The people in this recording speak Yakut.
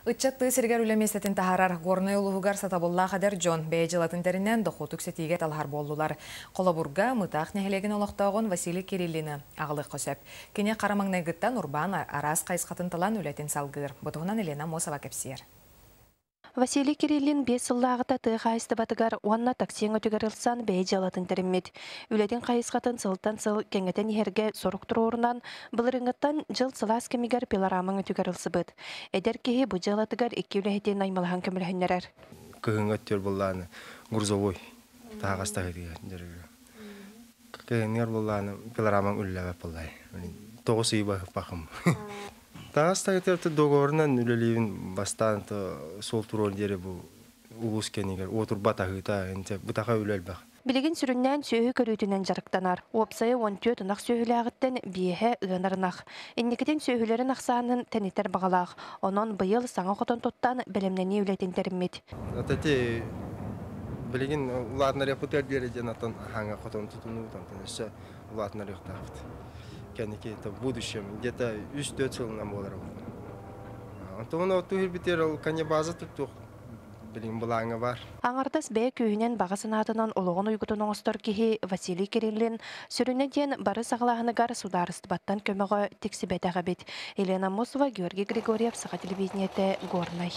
Ыччат тыа сиригэр үлэ миэстэтин таһаарар. Горнай улууһугар сатабыллаах эдэр дьон бэйэ дьыалатын тэринэн дохуоту үксэтиигэ талаһар буоллулар. Холобурга, Мытаах нэһилиэгин олохтооҕун Василий Кириллины аҕалыахха сөп. Кини хара маҥнайгыттан урбаан араас хайысхатын талан үлэтин салгыыр. Бу туһунан Елена Аммосова кэпсиэр. Василий Кириллин 5 сыллааҕыта тыа хаһаайыстыбатыгар уонна такси өҥөтүгэр ылсан бэйэ дьыалатын тэриммит. Үлэтин хайысхатын сылтан сыл кэҥэтэн иһэргэ сорук туруорунан, былырыыҥҥыттан дьыл сылаас кэмигэр пилорама өҥөтүгэр ылсыбыт. Эдэр киһи бу дьыалатыгар икки үлэһитин наймылаһан көмөлөһүннэрэр. Кыһыҥҥы өттүгэр буоллааны грузовой таһаҕас таһыытыгар дьарыгыр. Кыһыҥҥыгар буоллааны пилорамаҥ үлэлээбэт буоллай. 9 ый баһыппахым. Таһаҕас таһыытыгар договорунан үлэлиибин бастаан суол туруор диэри бу улуус кэннигэр уотурба таһыыта инчэ бытаха үлэ элбэх. Билигин сүрүннээн сүөһү көрүүтүнэн дьарыктанар. Уопсайа 14 ынах сүөһүлээҕиттэн биэһэ ыанар ынах. Инникитин сүөһүлэрин ахсаанын тэнитэр баҕалаах. Онон быйыл саҥа хотон туттан бэлэмнэнии үлэтин тэриммит. Ати билигин улаатынарыахпытыгар диэри диэн аттан хаҥа хотон тутунуубут, онтон өссө улаатынарыахтаахпыт. Кэнники это в будущем где-то 3-4 сылынан буолар. Онтон оттуу киирбитигэр ол база туттуох билигин былааҥҥа бар. Аҥардас бэйэ күүһүнэн баҕа санаатынан олоҕун уйгутун оҥостор киһи Василий Кириллин сүрүнэ диэн бары саҕалааһыныгар судаарыстыбаттан көмөҕө тиксибэтэх эбит. Елена Аммосова, Георгий Григорьев, Саха телевидениетэ, Горнай.